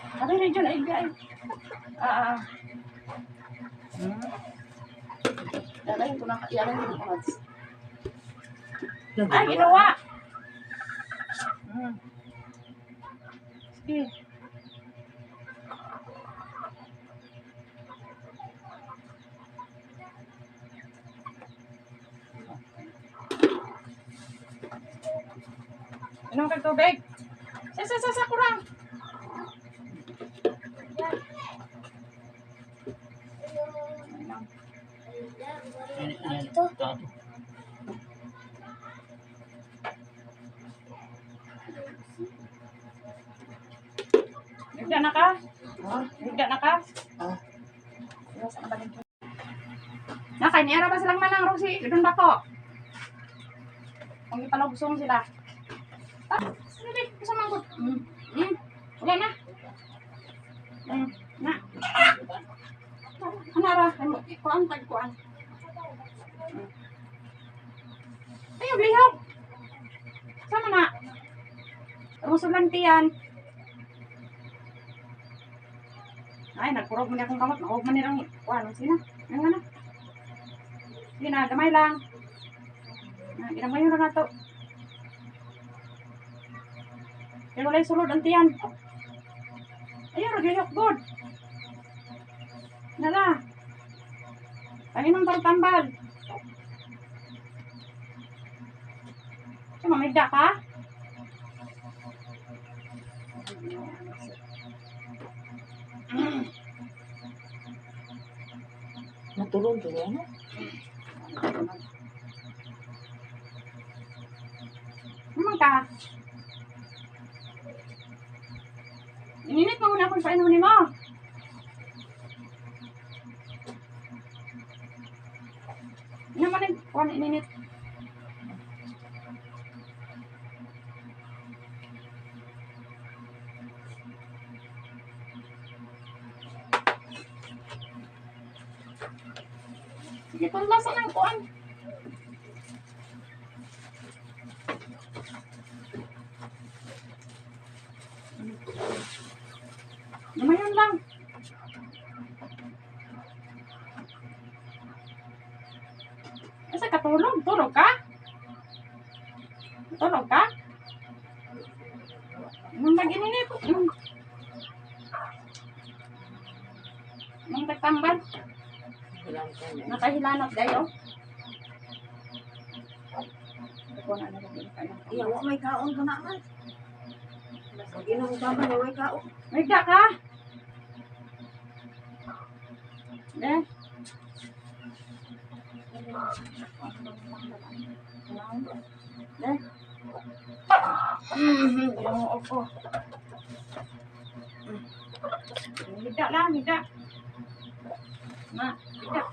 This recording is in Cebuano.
Ano rin dyan? Ay, ay. Ah, ah. Lalayin ko na, ialay ko na. Ay, ginawa! Sige. Inom kag tubig. Sa, sa, sa, sa, kurang. Inom. Ito. Higda na ka? Ha? Higda na ka? Ah. Iwas ang balik. Nakay, niara ba silang manang Rosie? Doon ba ko? Kung ipalubsong sila. Ah, sige, gusto man ko. Wala na. Na. Ano ra? Ano, kuan tag kuan. Ay, lihok. Sama na. Rusulan tiyan. Ay, nagkurog man akong kamot. Naog man nilang kuan. Sina? Ano na? Sige na, gamay lang. Na, ginamay na to. Pero wala'y sulod ang tiyan. Ayun, naglihok good. Nala. Panginom tambal. So, mamigda ka? Natulog to ano? Naman ka. Ininit mo muna akong painom ni mo. Ano man yung kuwan ininit? Sige, panlasa ng kuwan. Lumayan lang. Asa ka tulog? Tulog ka? Tulog ka? Nung nag-ininit, nung nagtambal, nakahilanot dayo. Iya, wa may kaon ka na man. Pag inom ka man, wa may kaon. May ka? Eh? Eh? Oo, oo. Higda lang, higda. Na, higda.